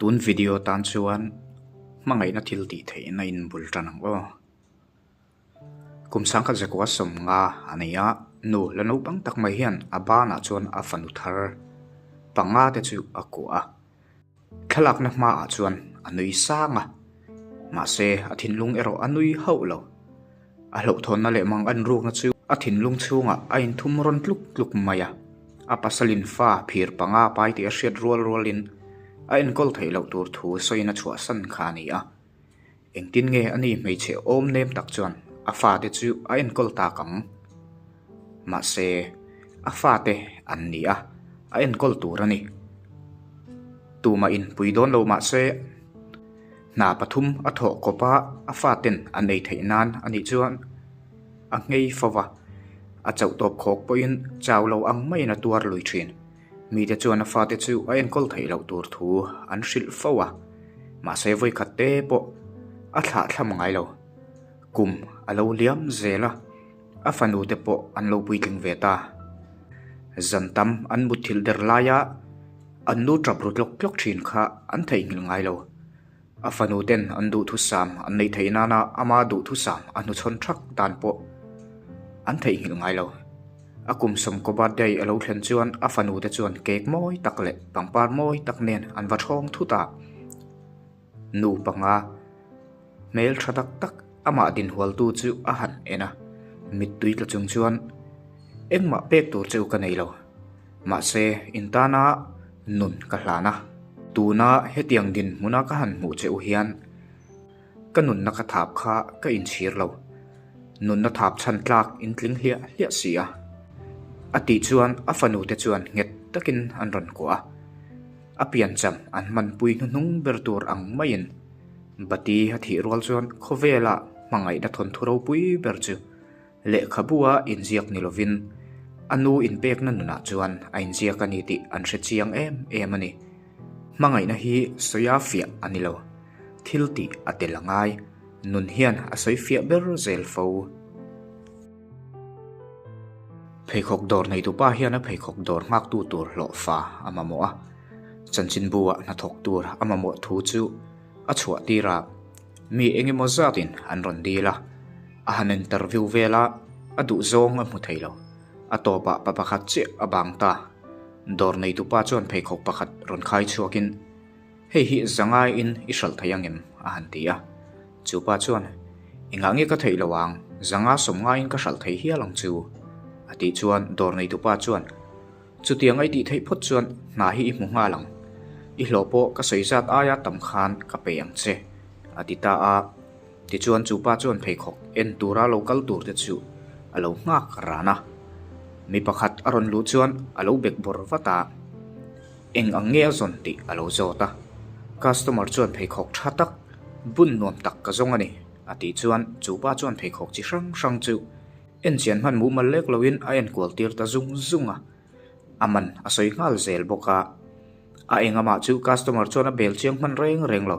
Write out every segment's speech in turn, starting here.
Tun video tan chuan hmangaihna thil tih theihna in bul tan ang aw. Kum sangkhat zakua 50 a nei a, nu la naupang tak mai hian a banah chuan a fanu thar panga te chu a kuah a. Thlalakna hmaah chuan a nui sang a, mahse a thinlung erawh a nui hauh lo. A hlauhthawnna leh mang an rukna chu a thinlung chhungah a inthum rawn tluk tluk mai a, a pasalin fa phir panga pai tih a hriat rual rualin a enkawl theih loh tur thu sawiin a chhuahsan kha a ni a. Engtin nge a ni hmeichhe awm nem tak chuan a fate chu a enkawl tak ang? Mahse, a fate an ni a, a enkawl tur a ni. Tumah in pui dawn lo mahse, hna pathum a thawh kawp a, a faten an ei theih nan a nih chuan a nghei fo va, a chauh tawp khawk pawhin chau lo ang maiin a tuar lui thin. Mite chuan a fate chu a enkawl theih loh tur thu an hrilh fo a, mahse vawikhat te pawh a thlah thlam ngai lo. Kum a lo liam zel a, a fanu te pawh an lo puitling ve ta. Zan tam an mutthilh der laia an nu tap ru tlawk tlawk thin kha an theihnghilh ngai lo. A fanu ten an duhthusam an neih theih nana ama duhthusam a hnuchhawn thak dan pawh an theihnghilh ngai lo. A kum sawmkaw birthday a lo thlen chuan a fanu te chuan cake mawi tak leh pangpar mawi tak nen an va thawng thut a. Nu panga hmel tha tak tak amah dinhualtu chu a han en a, mittui tla chung chuan engmah pek tur chu ka nei lo. Mahse, in tana nun ka hlan a, tuna hetiang dinhmuna ka han hmuh che u hian ka nunna ka thap kha ka inchhir lo. Nunna thap chhan tlak in tling hliah hliah si a. A tih chuan a fanu te chuan nghet takin an rawn kuah a. A piancham an hmanpui hnuhnung ber tur ang maiin Bati a thih rual chuan khawvela hmangaihna thawnthu ropui ber chu Lehkhabua inziak ni lovin a nu inpekna nunah chuan a inziak a ni tih an hre chiang em em a ni. Hmangaihna hi sawia fiah a ni lo. Thil tih a tel a ngai. Nun hian a sawi fiah ber zel fo. Pheikhawk dawr neitupa hian a pheikhawk dawr nghaktu tur hlawhfa a mamawh a. Chanchinbu-ah hnathawk tur a mamawh thu chu a chhuah tir a. Mi engemaw zatin an rawn dil a, a han interview vel a, a duhzawng a hmu thei lo. A tawpah pa pakhat chiah a bang ta. Dawr neitupa chuan pheikhawk pakhat rawn khai chhuakin, Hei hi zangaiin i hralh thei angem? a han ti a. Chu pa chuan, Engah nge ka theih lo ang, zanga sawm ngaiin ka hralh thei hial ang chu, a tih chuan dawr neitupa chuan, Chutiang a i tih theih phawt chuan hna hi i hmu nghal ang. I hlawh pawh ka sawi zat aia tam khan ka pe ang che, a ti ta a. Tichuan chu pa chuan pheikhawk en tura lo kal tur te chu a lo nghak ran a. Mi pakhat a rawn luh chuan a lo bek bawr vat a, eng ang nge a zawn tih a lo zawt a. Customer chuan pheikhawk tha tak, bun nuam tak ka zawng a ni, a tih chuan chu pa chuan pheikhawk chi hrang hrang chu Enchian hman mumal lek loin a enkual tir ta zung zung a, a man a sawi nghal zel bawk a. A engamah chu customer chuan a bel chiang hman reng reng lo.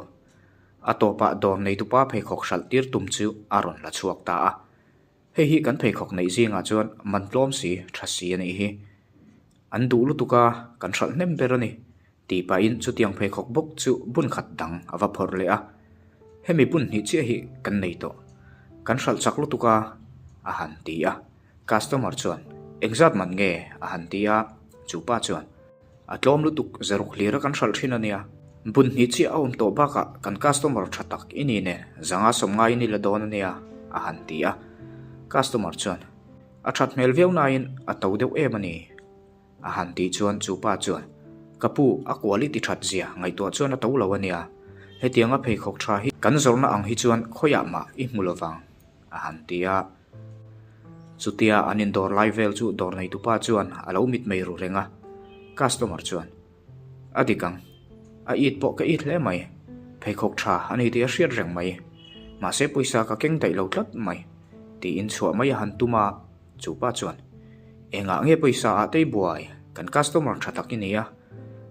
A tawpah dawr neitupa pheikhawk hralh tir tum chu a rawn la chhuak ta a. Hei hi kan pheikhawk neih zingah chuan man tlawm si tha si a nih hi. An duh lutuk a, kan hralh hnem ber a ni. Tih pahin chutiang pheikhawk bawk chu bun khat dang a va phawrh leh a, Hemi bun hnih chiah hi kan nei tawh. Kan hralh chak lutuk a, a han ti a. Customer chuan, Engzat man nge? a han ti a. Chu pa chuan, A tlawm lutuk, zaruk hlira kan hralh thin a nia. Bun hnih chiah a awm tawh bakah kan customer tha tak i ni nen zanga 90 in i la dawn a nia, a han ti a. Customer chuan, A that hmel viau nain a to deuh em a ni. A han tih chuan chu pa chuan, Ka pu, a quality that zia ngaihtuah chuan a to lo a nia. Hetianga pheikhawk tha hi kan zawrhna ang hi chuan khawiah mah i hmu lovang, a han ti a. Chutia an indawr lai vel chu dawr neitupa chuan a lo mitmei ru reng a. Customer chuan, A dik ang. A it pawh ka it hle mai. Pheikhawk tha a ni tih a hriat reng mai. Mahse pawisa ka keng daih lo tlat mai, tiin chhuah mai a han tum a. Chu pa chuan, Engah nge pawisa ah te i buai? Kan customer tha tak i ni a.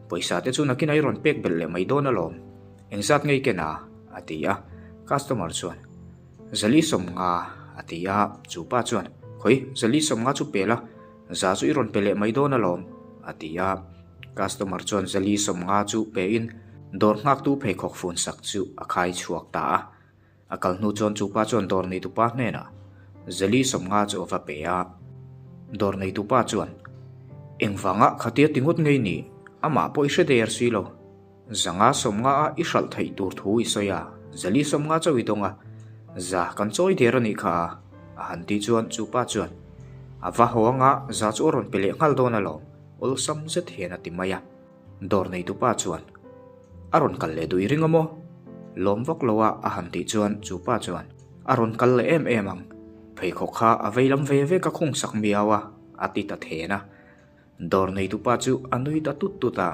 Pawisa te chu nakin a i rawn pek belh leh mai dawn alawm. Engzat nge i ken a? a ti a. Customer chuan, Zali 50, a ti a. Chu pa chuan, Khawi, zali 50 chu pe la, za chu i rawn pe leh mai dawn alawm, a ti a. Customer chuan zali 50 chu pe in. Dawr nghaktu pheikhawk fun sak chu a khai chhuak ta a. A kal hnu chuan chu pa chuan dawr neitupa hnenah Zeli 50 chu a va pe a. Dawr neitupa chuan, Engvanga khatia ti ngawt ngei ni? Amah pawh i hre der si lo. 150 a i hralh theih tur thu i sawi a, Zeli 50 chauh i dawng a, za kan chawi der a nih kha a, a han tih chuan chu pa chuan, A va haw anga za chu a rawn pe leh nghal dawn alawm, awlsam zet hian a ti mai a. Dawr neitupa chuan, A rawn kal leh duh i ring a maw? Lawm vak lo a a han tih chuan chu pa chuan, A rawn kal leh em em ang, pheikhawk kha a vei lam ve ve ka khung sak miau a, a ti ta then a. Dawr neitupa chu a nui ta tut tut a,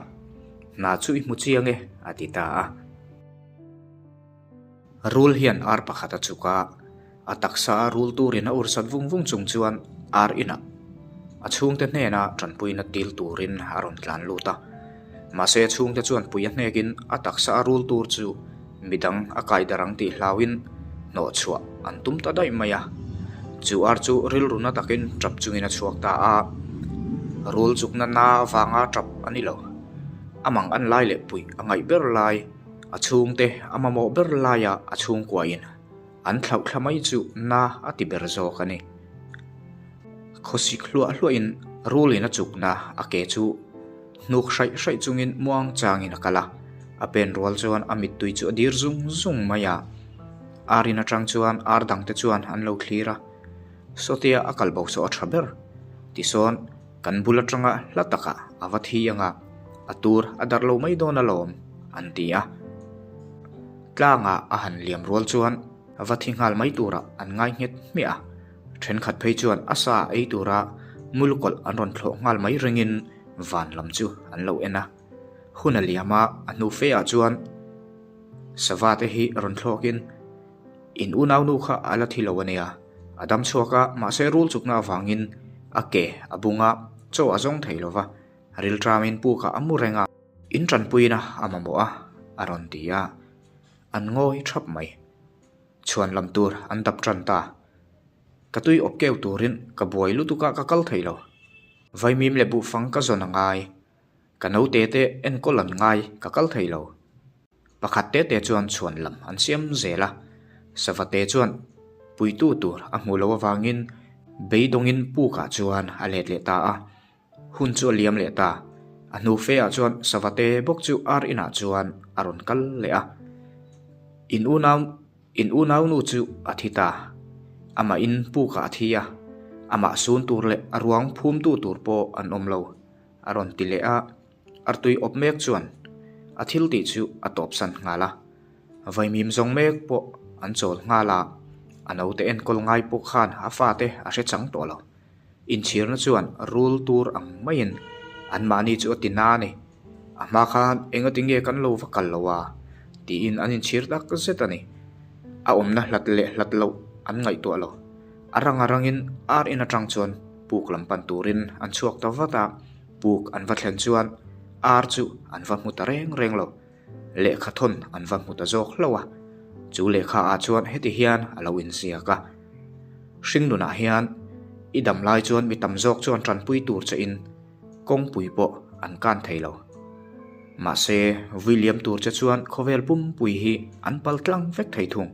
Hna chu i hmu chiang e, a ti ta a. Rul hian ar pakhat a chuk a, a taksa a rul turin a ursat vung vung chung chuan ar inah a chhungte hnena tanpuina dil turin a rawn tlan lut a. Mahse a chhungte chuan pui a hnekin a taksa a rul tur chu midang a kai darh ang tih hlauin hnawh chhuah an tum ta daih mai a. Chu ar chu rilru na takin tap chungin a chhuak ta a, rul chukna na avanga tap a ni lo. A mang an lai leh puih a ngaih ber lai. A chhungte a mamawh ber laia a chhungkuain an thlauh thla mai chu na a ti ber zawk a ni. Khawsik hluah hluahin rulin a chukna a ke chu hnuk hraih hraih chungin muang changin a kal a, a pen rual chuan a mittui chu a dir zung zung mai a. Ar in atang chuan ar dangte chuan an lo thlir a, Sawtia a kal bo saw a tha ber tisawn Kan bul atanga hla takah a va thi anga a tur a darh lo mai dawn alawm, an ti a. Tlangah a han liam rual chuan a va thi nghal mai turah an ngai nghet hmiah a. Thenkhat phei chuan a sa ei tura mulukawlh an rawn thlawh nghal mai ringin van lam chu an lo en a. Hun a liam a, a hnu fe ah chuan sava te hi rawn thlawkin, In unaunu kha a la thi lo a nia, a dam chhuak a, mahse rul chukna avangin a ke a bung a, chaw a zawng thei lo va, rilṭamin pukah a mu reng a. In ṭanpuina a mamawh a, a rawn ti a, an ngawi ṭhap mai. Chhuan lam tur an dap ṭan ta. Ka tui awp keu turin ka buai lutuk a, ka kal thei lo. Vaimim leh buhfang ka zawn a ngai. Ka naute te enkawl an ngai, ka kal thei lo. Pakhat te te chuan chhuan lam an siam zel a, Savate chuan puitu tur a hmuh loh avangin beidawngin pukah chuan a let leh ta a, hun chu a liam leh ta. A hnu fe ah chuan Savate bawk chu ar inah chuan a rawn kal leh a, In unau in unaunu chu a thi ta, amah in pukah a thi a, amah sun tur leh a ruang phumtu tur pawh an awm lo, a rawn ti leh a. Artui awp mek chuan a thil tih chu a tawpsan nghal a, vaimim zawng mek pawh an chawl nghal a, a naute enkawl ngai pawh khan a fate a hre chang tawh lo. Inchhirna chuan rul tur ang maiin anmahni chu a ti na a ni. A hma khan engati nge kan lo va kal lo a? tiin an inchhir tak zet a ni. A awmna hlat leh hlat loh an ngaihtuah lo. A rang a rangin ar in atang chuan puk lam pan turin an chhuak ta vat a. Puk an va thlen chuan ar chu an va hmu ta reng reng lo, lehkha thawn an va hmu ta zawk hlauh a. Chu lehkha ah chuan heti hian a lo inziak a, Hringnunah hian i dam lai chuan mi tam zawk chuan tanpui tur che in kawngpui pawh an kan thei lo. Mahse, vui liam tur che chuan khawvel pumpui hi an pal tlang vek thei thung.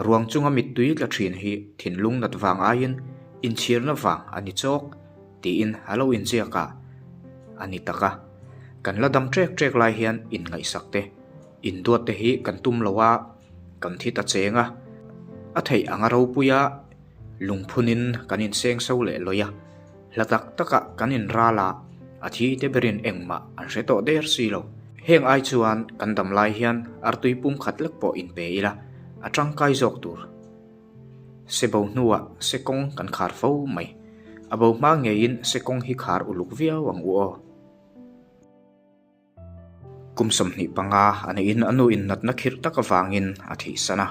Ruang chunga mittui tla thin hi thinlung nat vang aiin inchhirna vang a ni chawk tiin a lo inziak a, a ni tak a. Kan la dam ṭek ṭek lai hian inngaihsak te, induat te hi kan tum lo a, kan thi ta cheng a, a theih anga ropui a, lungphunin kan inseng so leh lawih a, hla tak takah kan inral a, a thi te berin engmah an hre tawh der si lo. Heng ai chuan kan dam lai hian artui pum khat lek pawh inpe ila, a tangkai zawk tur. Se bo hnuah se kawng kan khar fo mai. A bo hma ngeiin se kawng hi khar uluk viau ang u aw. Kum 25 a nihin a nu in natna khirh tak avangin a thihsan a,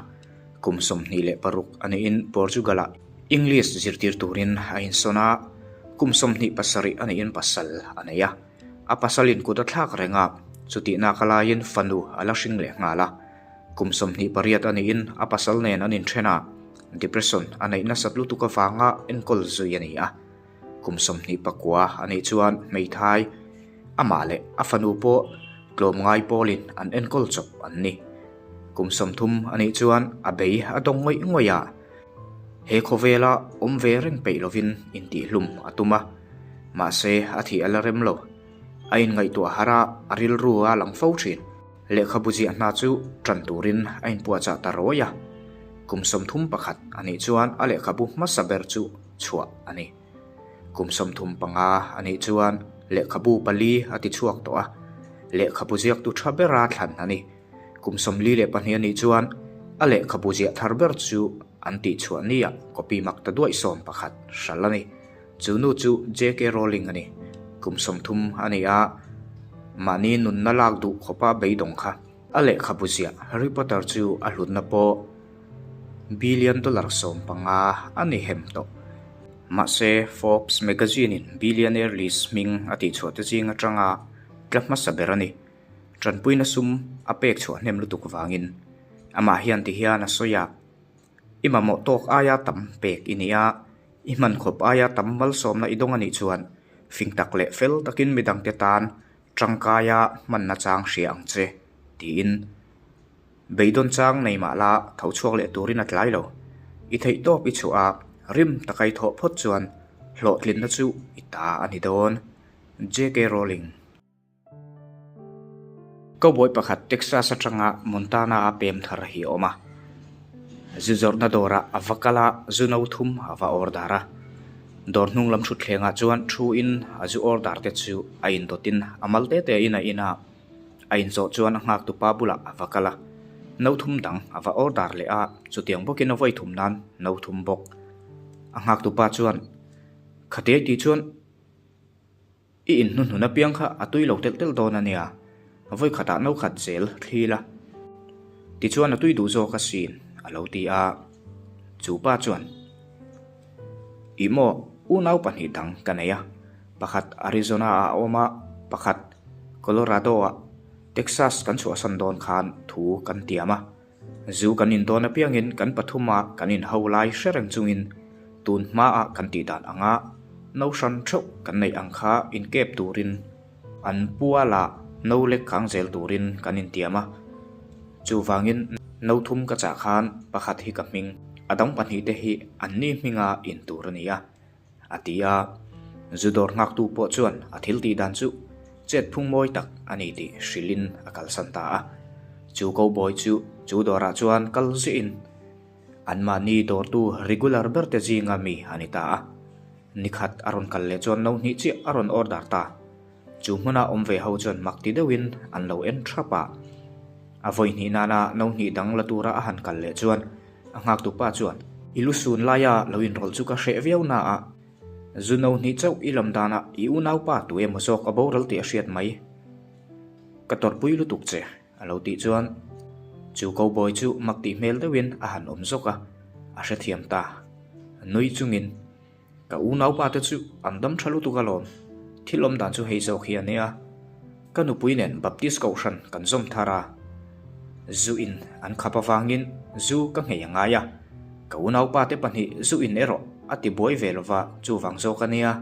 kum 26 a nihin Portugal-ah English zirtir turin a insawn a, kum 27 a nihin pasal a nei a, a pasalin kut a thlak reng a, chutihnak alaiin fanu a la hring leh nghal a, kum 28 a nihin a pasal nen an inthen a, depression a neih nasat lutuk avanga enkawl zui a ni a. Kum 29 a nih chuan hmeithai amah leh a fanu pawh Tlawmngai pawlin an enkawl chawp an ni. Kum 30 a nih chuan a bei a dawng ngawih ngawih a, he khawvela awm ve reng peih lovin intihhlum a tum a, mahse a thih a la rem lo. A inngaihtuah harh a, a rilru a lang fo thin. Lehkhabu ziah hna chu tan turin a inpuahchah ta rawi a, kum 31 a nih chuan a lehkhabu hmasa ber chu chhuah a ni. Kum 35 a nih chuan lehkhabu pali a ti chhuak tawh a, lehkhabu ziaktu tha bera thlan a ni. Kum 42 a nih chuan a lehkhabu ziah thar ber chu an tihchhuah nia copy mak ta duaih 11 hral a ni. Chu nu chu JK Rowling a ni. Kum 30 a ni a, mahni nunna lak duh khawpa beidawng kha. A lehkhabu ziah Harry Potter chu a hlutna pawh billion dollar 15 a ni hem tawh. Mahse, Forbes magazine-in billionaire list hming a tihchhuah te zing atanga tla hmasa ber a ni. Tanpuina sum a pek chhuah hnem lutuk vangin amah hian ti hian a sawi a, I mamawh tawk aia tam pek i ni a, i hman khawp aia tam malsawmna i dawng a nih chuan fing tak leh fel takin midangte tan tangkaia hmanna chang hria ang che, tiin beidawn chang nei mah la tho chhuak leh turin a tlai lo. I theih tawp i chhuah a, rim taka i thawh phawt chuan hlawhtlinna chu i ta a ni dawn. JK Rowling. Cowboy pakhat Texas atanga Montana a pem thar hi a awm a. Zu zawrhna dawrah a va kal a, zu no thum a va order a. Dawr hnung lam thutthlengah chuan thu in a zu order te chu a indawt in a mal te te in a in a. A inzawh chuan a nghak tupa bulah a va kal a. No thum dang a va order leh a, chutiang bawkin a vawi thum nan no thum bawk. A nghak tupa chuan, Khatiai tih chuan I inhnuhnun apiang kha a tui lo telh telh dawn a nia, vawi khatah no khat zel thli la. Tichuan a tui duh zawk asin, a lo ti a. Chu pa chuan, Ih maw, unau pahnih dang ka nei a, pakhat Arizona-ah a awm a, pakhat Colorado-ah, Texas kan chhuahsan dawn khan thu kan tiam a. Zu kan indawn apiangin kan pathuma kan inho lai hre reng chungin tun hmaah kan tih dan anga no hran theuh kan neih ang kha inkep turin an pualah no lek kang zel turin kan intiam a. Chuvangin no thum ka chah khan pakhat hi ka hming, a dang pahnihte hi anni hminga in tur a ni a. A ti a, zu dawr nghaktu pawh chuan a thil tih dan chu chet phung mawi tak a ni tih hrilhin a kalsan ta a. Chu cowboy chu chu dawrah chuan kal ziahin anmahni dawrtu regular ber te zinga mi a ni ta a. Nikhat a rawn kal leh chuan no hnih chiah a rawn order ta. Chu hmuna awm ve ho chuan mak ti deuhin an lo en thap a. A vawi hnih nana no hnih dang la tura a han kal leh chuan A nghaktu pa chuan, I lu sun laia lo inrawlh chu ka hreh viau na a, zu no hnih chauh i lam danah i unaupa tu emaw zawk a boral tih a hriat mai. Ka tawrhpui lutuk che, a lo tih chuan chu cowboy chu mak tih hmel deuhin a han awm zawk a, a hrethiam ta. Nui chungin. Ka unaupa te chu an dam tha lutuk alawm, thil awm dan chu hei zawk hi a nia. Ka nupui nen Baptist kohhran kan zawm thar a, zu in an khap avangin zu ka nghei a ngai a, ka unaupa te pahnih zu in erawh a ti buai ve lova chuvang zawk a nia,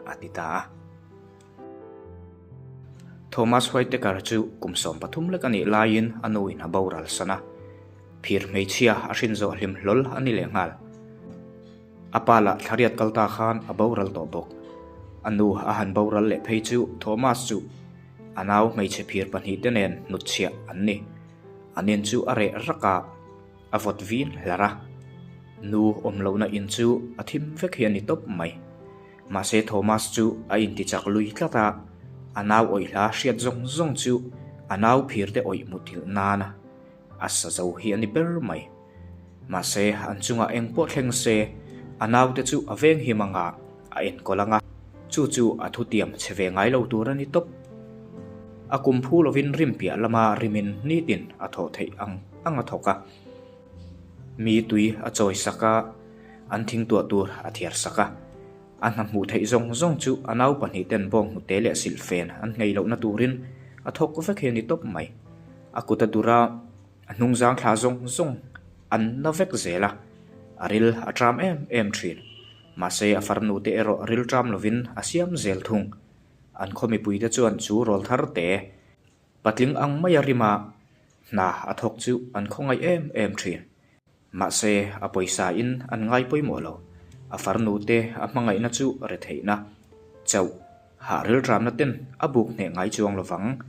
a ti ta a. Thomas Whitaker chu kum 13 lek a nih laiin a nu in a boral san a, phir hmeichhia a hrin zawh hlim hlawl a ni lehnghal. A pa lah thlariat kal ta khan a boral tawh bawk. A nu a han boral leh phei chu Thomas chu a nau hmeichhe phir pahnih te nen hnutchhiah an ni. An in chu a reh rak a, a vawt vin hlar a. Nu awm lohna in chu a thim vek hi a ni tawp mai. Mahse Thomas chu a intichak lui tlat a, a nau awih hla hriat zawng zawng chu a nau phir te awih muthilh nana a sa zo hi a ni ber mai. Mahse, an chungah eng pawh thleng se, a naute chu a veng him anga a enkawl anga, chu chu a thutiam chhe ve ngai lo tur a ni tawp. A kum phu lovin rim piah lama rimin nitin a thawh theih ang ang a thawk a. Mi tui a chawi sak a, an thingtuah tur a thiar sak a. A hna hmuh theih zawng zawng chu a nau pahnih ten bawng hnute leh silhfen an nghei lohna turin a thawk vek hi a ni tawp mai. A kut a dur a. A hnungzang thla zawng zawng an na vek zel a, a ril a ṭam em em ṭhin. Mahse a farnu te erawh ril ṭam lovin a siam zel thung. An khaw mipuite chuan chu rawl thar te. Patling ang maia rima hna a thawk chu an khawngaih em em thin. Mahse, a pawisa in an ngai pawimawh lo. A farnu te a hmangaihna chu retheihna, chauh, hah rilramna ten a buk hneh ngai chuang lovang.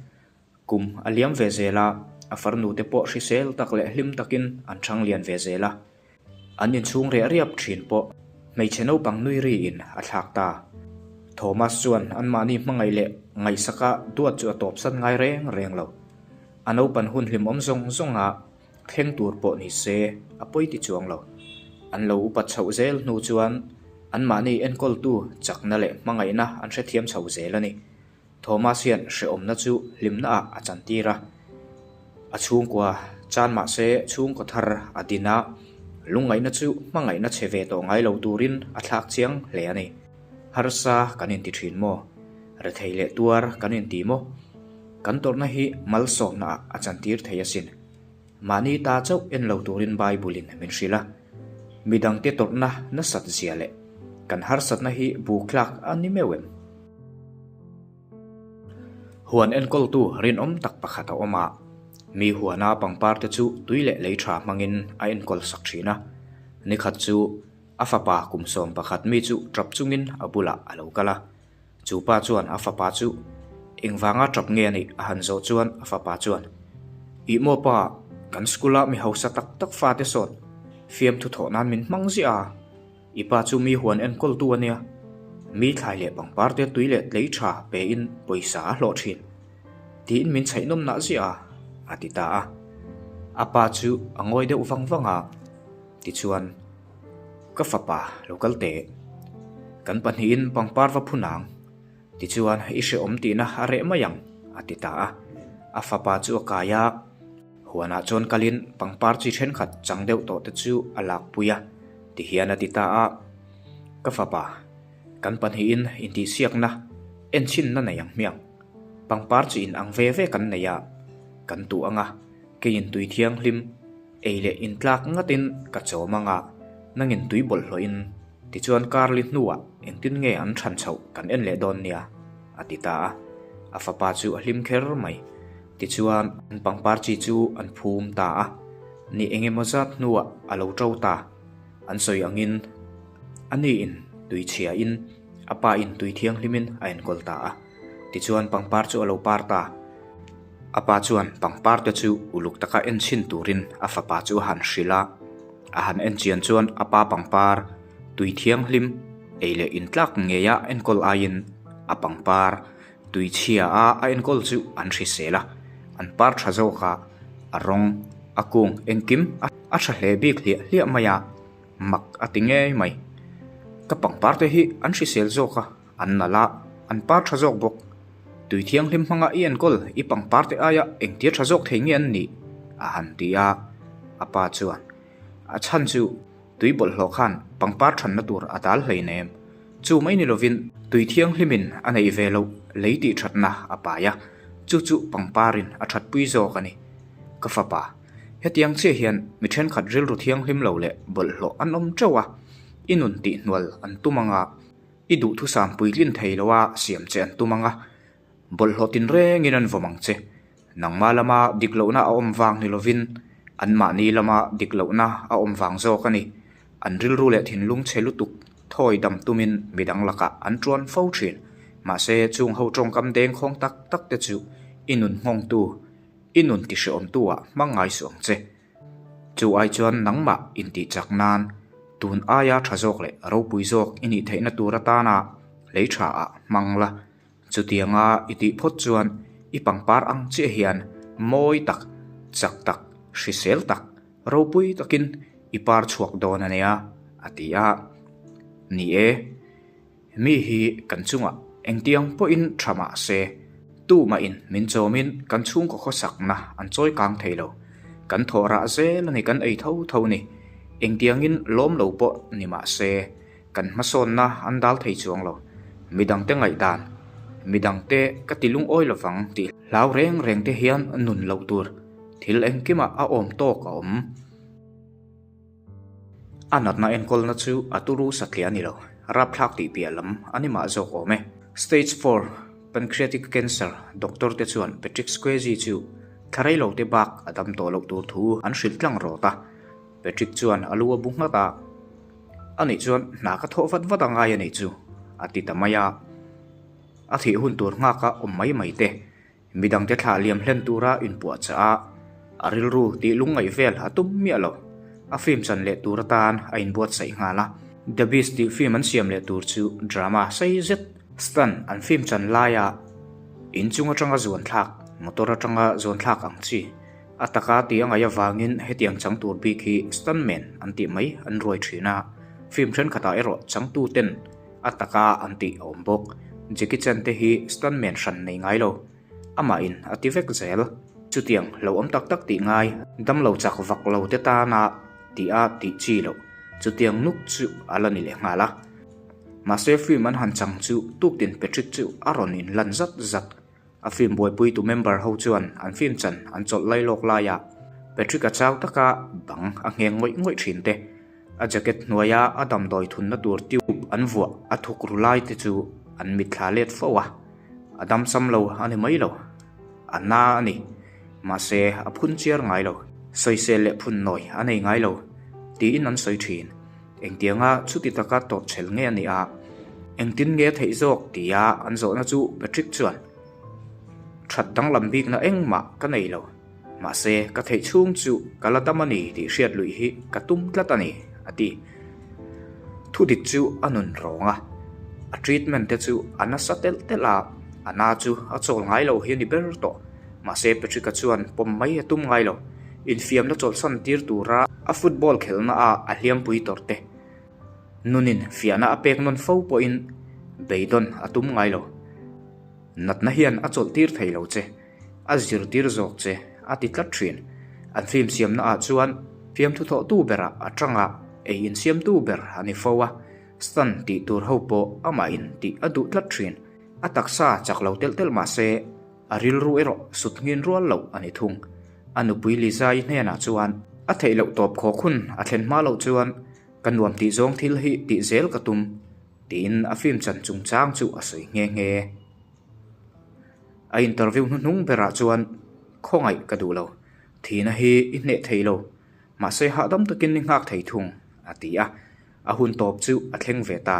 Kum a liam ve zel a, a farnu te pawh hrisel tak leh hlim takin an chhang lian ve zel a. An inchhung riah riap thin pawh hmeichhe naupang nui riin a thlak ta. Thomas chuan anmahni hmangaih leh ngaihsaka duat chu a tawpsan ngai reng reng lo. A naupan hun hlimawm zawng zawnga thleng tur pawh ni se a pawi ti chuang lo. An lo upat chhoh zel hnu chuan anmahni enkawltu chakna leh hmangaihna an hrethiam chho zel a ni. Thomas hian hrehawmna chu hlimna ah a chantir a, a chhungkua chan mah se chhungkaw thar a din a, lungngaihna chu hmangaihna che ve tawh ngai lo turin a thlak chiang hle a ni. Harsa kan inti thin maw? Rethei leh tuar kan inti maw? Kan tawrhna hi malsawmna ah a chantir thei asin. Mahni ta chauh en lo turin Bible in min hrilh a, midangte tawrhna nasat zia leh kan harsatna hi buk tlak a ni meuh em? Huan enkawltu rinawm tak pakhat a awm a, mi huana pangpar te chu tui leh lei tha hmangin a enkawl sak thin a. Nikhat chu a fapa kum 11 mi chu tap chungin a bulah a lo kal a. Chu pa chuan a fapa chu engvanga tap nge a nih a han zawh chuan a fapa chuan, Ih maw pa, kan school-a mi hausa tak tak fate sawn fiamthu thawh nan min hmang ziah a. I pa chu mi huan enkawltu a nia, mi thlai leh pangpar te tui leh tlei tha pein pawisa a hlawh thin, tiin min chhaih nawm nah ziah a, a ti ta a. A pa chu a ngawi deuh vang vang a, tichuan, Ka fapa, lo kal teh. Kan pahnihin pangpar va phun ang, tichuan i hrehawm tihna a reh mai ang, a ti ta a. A fapa chu a kai a. Huanah chuan kalin pangpar chi thenkhat chang deuh tawh te chu a lakpui a, tihian a ti ta a, Ka fapa, kan pahnihin intihsiakna enchhinna nei ang hmiang. Pangpar chi in ang ve ve kan nei a, kan tuh ang a, keiin tui thianghlim ei leh intlak ngatin ka chawm ang a, nangin tui bawlhhlawhin Tichuan Carly hnuah engtin nge an chhan chhoh kan en leh dawn nia? a ti ta a. A fapa chu a hlim kher mai. Tichuan an pangpar chi chu an phum ta a. Ni eng emaw zat hnuah a lo ṭo ta. An sawi angin a niin tui chhiain a pa in tui thianghlimin a enkawl ta a. Tichuan pangpar chu a lo par ta. A pa chuan pangpar te chu uluk taka en chhin turin a fapa chu a han hrilh a. A han en chian chuan a pa pangpar tui thianghlim ei leh intlak ngeia enkawl aiin a pangpar tui chhia a a enkawl chu an hrisel a, an par tha zawk a, a rawng, a kung engkim a tha hle bik hliah hliah mai a, mak a ti ngei mai. Ka pangpar te hi an hrisel zawk a, an nalh a, an par tha zawk bawk. Tui thianghlim hmanga i enkawl i pangpar te aia engtir tha zawk thei nge an nih? a han ti a, a pa chuan, A chhan chu tui bawlhhlawh khan pangpar thanna tur a dal hleinem. Chu mai ni lovin tui thianghlimin a neih ve loh lei tih thatna a pai a, chu chu pangparin a thatpui zawk a ni. Ka fapa, hetiang chiah hian mi thenkhat rilru thianghlim lo leh bawlhhlawh an awm teuh a, i nun tihhnual an tum anga, I duhthusam puitlin thei lo a siam che an tum ang a, bawlhhlawh tinrengin an vawm ang che. Nangmah lama dik lohna a awm vang ni lovin anmahni lama dik lohna a awm vang zawk a ni. An rilru leh thinlung chhe lutuk thawi dam tumin midang lakah an tuan fo thin. Mahse, chung ho tawngkam dengkhawng tak tak te chu i nun nghawngtu, i nun tihreawmtu ah hmang ngai suh ang che. Chu ai chuan nangmah intih chak nan tun aia tha zawk leh ropui zawk i nih theihna tur atana lei tha ah hmang la. Chutianga i tih phawt chuan i pangpar ang chiah hian mawi tak, chak tak, hrisel tak, ropui takin i par chhuak dawn a nia, a ti a. Ni e. Mi hi kan chungah engtiang pawhin tha mah se, tumahin min chawmin kan chhungkaw khawsakna an chawi kang thei lo. Kan thawh rah zel a ni, kan ei tho tho ni. Engtiangin lawm lo pawh ni mah se, kan hmasawnna an dal thei chuang lo. Midangte ngaihdan, midangte ka ti lungawi lovang tih hlau reng reng te hian nun loh tur thil engkimah a awm tawk a awm. A natna enkawlna chu a turu satliah a ni lo, rapthlak tih piah lam a ni mah zawk awm e. Stage four. Pancreatic cancer, doctor te chuan Patrick Squeezy chu thla reilo te bak a dam tawh loh tur thu an hrilh tlang rawt a. Patrick chuan a lu a bu nghat a, Anih chuan hna ka thawh vat vat a ngai a nih chu, a ti ta mai a. A thih hun tur nghaka awm mai mai te, midangte thlah liam hlen tura inpuahchah a, a rilru tih lungngaih vel a tum miah lo. A film chan leh tur atan a inbuatsaih nghal a. The Beast tih film an siam leh tur chu drama sei zet stunt an film chan laia inchung atanga zuan thlak, motor atanga zuan thlak ang chi a taka tih a ngaih avangin hetiang chang tur bik hi stuntman an tih mai an ruai thin a, film thenkhatah erawh changtuten A taka an tih a awm bawk. Jackie Chan te hi stuntman hran nei ngai lo. Amahin a ti vek zel. Chutiang lo awm tak tak tih ngai, damlo chak vak lo te tana tih a tih chi loh. Chutiang nuk chu a la ni leh nghal a. Mahse film an han chang chu tuktin Patrick chu a rawn inlan zat zat. A film buaipuitu member ho chuan an film chan an chawlh lai lawk laia Patrick-a chau taka bang a ngheng ngawih ngawih thin te, a jacket hnuaia a damdawi thunna tur tube an vuah a thuk ru lai te chu an mitthla let fo a, a damsam lo a ni mai lo, a na a ni. Mahse a phun chiar ngai lo, sawisel leh phun nawi a nei ngai lo tiin an sawi thin. Engtianga chuti taka tawrhchhel nge a nih a, engtin nge a theih zawk tia an zawhna chu Patrick chuan, That danglam bikna engmah ka nei lo, mahse ka theih chhung chu ka la dam a ni tih hriat luih hi ka tum tlat a ni, a ti. Thudik chu a nun rawng a, a treatment te chu a nasa telh telh a, a na chu a chawl ngai lo hi a ni ber tawh. Mahse Patrick-a chuan pawm mai a tum ngai lo. Infiamna chawlhsan tir tura a football khelhna ah a hliampui tawrh te. Nunin fiahna a pek nawn fo pawhin beidawn a tum ngai lo. Natna hian a chawlh tir thei lo che, a zirtir zawk che a ti tlat thin. An film siamna ah chuan fiamthu thawhtu berah a tanga ei insiamtu ber a ni fo a, stunt tih tur ho pawh amahin tih a duh tlat thin. A taksa chak lo telh telh mah se A rilru erawh sut nghin rual loh a ni thung. A nupui Lisa-i hnenah chuan, A theih loh tawp khawk hun a thlen hma loh chuan ka nuam tih zawng thil hi tih zel ka tum, tiin a film chan chungchang chu a sawi nghe nghe. A interview hnuhnung berah chuan, Khawngaih ka duh lo, thihna hi i hneh thei lo, Mahse hahdam takin ni nghak thei thung, a ti a. A hun tawp chu a thleng ve ta.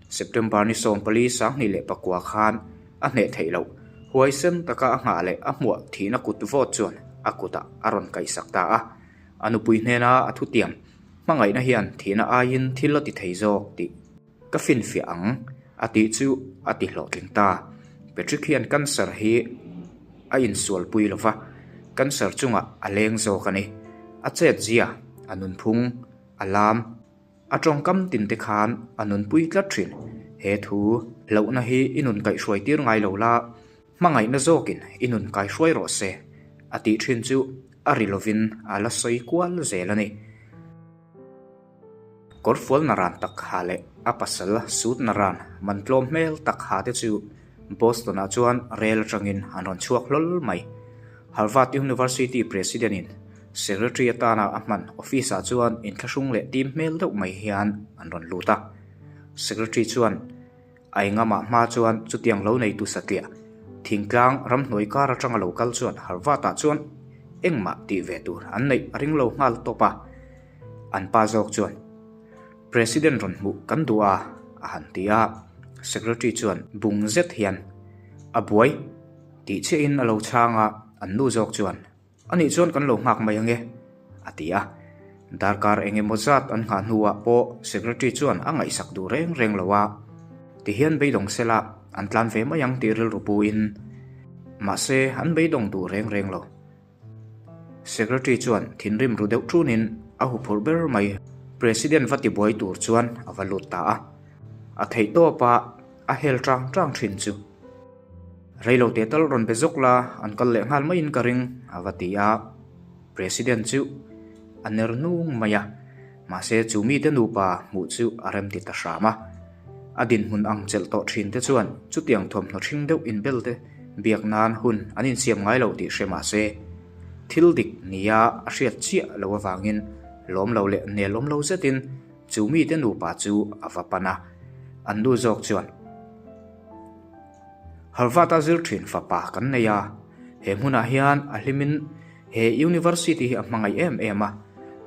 September ni 14 2009 khan a hneh theih loh. Huaisen taka a nghah leh a hmuah thihna kut vawt chuan a kutah a rawn kaihsak ta a. A nupui hnena a thutiam, Hmangaihna hian thihna aiin thil a ti thei zawk tih ka finfiah ang, a tih chu a ti hlawhtling ta. Patrick hian cancer hi a insualpui lo va, cancer chungah a leng zawk a ni. A chet zia, a nunphung, a lam, a tawngkam tin te khan a nunpui tlat thin. He thu hlauhna hi i nun kaihhruai tir ngai lo la, hmangaihna zawkin i nun kaihruai rawh se, a tih thin chu a ri lovin a la sawi kual zel a ni. Kawrfual naran tak ha leh a pasal suit naran man tlawm hmel tak ha te chu Boston ah chuan rel atangin an rawn chhuak hlawl mai. Harvard University President in Secretary atana a hman office ah chuan inthlahrung leh tim hmel deuh mai hian an rawn lut a. Secretary chuan A engamah hma chuan chutiang lo neitu satliah thingtlang ramhnuai kar atanga lo kal chuan Harvard ah chuan engmah tih ve tur an neih a ring lo nghal tawp a. An pa zawk chuan, President rawn hmuh kan duh a, a han ti a. Secretary chuan bung zet hian, A buai, tih chiahin a lo chhang a, an nu zawk chuan, Anih chuan kan lo nghak mai ange, a ti a. Darkar eng emaw zat an nghah hnuah pawh Secretary chuan a ngaihsak duh reng reng lo a, tihian beidawng sela an tlan ve mai ang tih rilru puin, mahse an beidawng duh reng reng lo. Secretary chuan thinrim ru deuh ṭunin a huphurh ber mai. President va tibuai tur chuan a va lut ta a, a theih tawp a, a hel ṭang ṭang ṭhin chu. Reilo teh tal rawn be zawk la, an kal leh nghal maiin ka ring, a va ti a. President chu a ner nung mai a, mahse chu mite nupa hmuh chu a remti ta hram a. A dinhmun ang chelh tawh thin te chuan chutiang thawmhnaw ṭhing deuh inbel te biak nan hun an insiam ngai lo tih hre mah se, thil dik nia a hriat chiah lo avangin lawm lo leh nelawm lo zetin chu mite nupa chu a va pan a, an nu zawk chuan. Harvard-a zir thin fapa kan nei a, he hmunah hian a hlimin he University hi a hmangaih em em a,